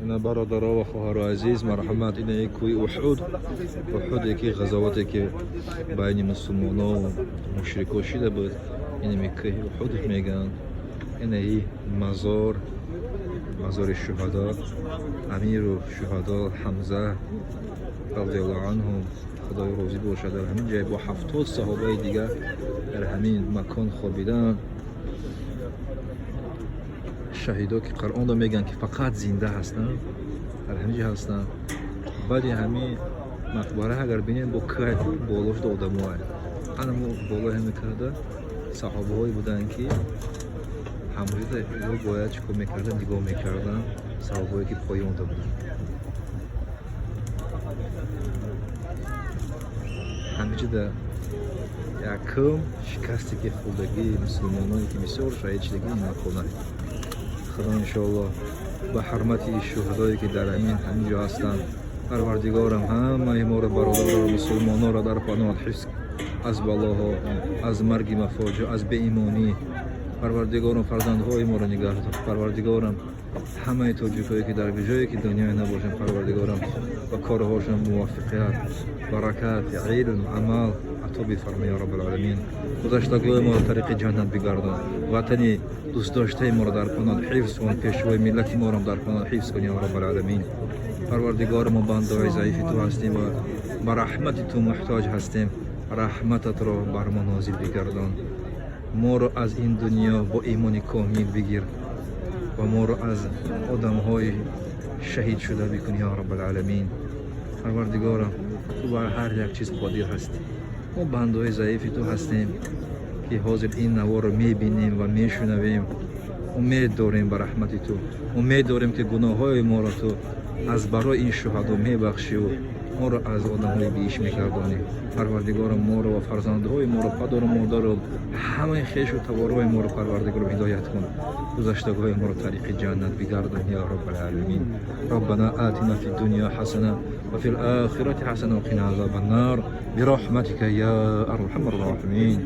Ина, бародаро ва хоҳаро азиз, марҳамат, ина кӯи Уҳуд. Уҳуде ки ғазавате ки байни мусулмоно мушрико шида буд, инами кӯҳи Уҳуд мегӯянд. Инаи мазор, мазори шуҳадо, амиру шуҳадо Ҳамза радиаллоҳу анҳу, Худои розӣ бошад, дар ҳамин ҷай бо 70 саҳобаи дигар дар ҳамин макон хобиданд. Шаҳидо ки Қуръонро мегӯянд, ки фақат зинда ҳастанд, дар ҳамин ҷо ҳастанд. Баъди ҳамин мақбара агар бинем, бо кӯҳ болошда одамое, анамо болои ҳамин кӯҳда саҳобаҳое буданд, ки ҳамрӯза ё бояд чӣ кор мекарданд, нигоҳ мекарданд саҳобаҳое ки поёнда буданд. Ҳамиҷода якум шикасте ки хӯрдагии мусулмононе ки бисёр шаҳид шидагӣ, ин макона. Худо иншоаллоҳ ба ҳурмати шуҳадое ки дар ҳамин ҷо ҳастанд, Парвардигорам, ҳамаи моро, бародароро, мусулмононро дар паноҳат ҳифз, аз балоҳо, аз марги мафоҷиъ, аз беимонӣ. Парвардигорам, фарзандҳои моро нигаҳ дор. Парвардигорам, ҳамаи тоҷикое ки дар ҷое ки дунёе набошанд, Парвардигорам, ба корҳошон муваффиқият, баракат, илм, амал ато бифарма, ё Раббалъоламин. Гузаштагои моро тариқи ҷаннат бигардон, ватани дӯстдоштаи моро дар паноҳ ҳифз кун, пешвои миллати моро дар паноҳ ҳифз кун, ё Раббалъоламин. Парвардигор, мо бандаҳои заифи ту ҳастем ва ба раҳмати ту муҳтоҷ ҳастем. Раҳмататро бар мо нозил бигардон, моро аз ин дунё бо имони комил бигир ва моро аз одамҳои шаҳид шуда бикун, ё Раббалъоламин. Парвардигорам, ту бар ҳар як чиз қодир ҳастӣ. Мо бандаҳои заифи ту ҳастем, ки ҳозир ин наворро мебинем ва мешунавем. Умед дорем ба раҳмати ту, умед дорем, ки гуноҳҳои моро ту аз барои ин шуҳадо мебахшиву моро аз одамҳои биҳишт мегардонӣ. Парвардигорам, моро ва фарзандҳои моро, падару модару ҳамаи хешу таборҳои моро, Парвардигорам, ҳидоят кун, гузаштагоҳои моро тариқи ҷаннат бигардон, ё Раббалъоламин. ربنا آتنا في الدنيا حسنة وفي الآخرة حسنة وقنا عذاب النار برحمتك يا أرحم الراحمين.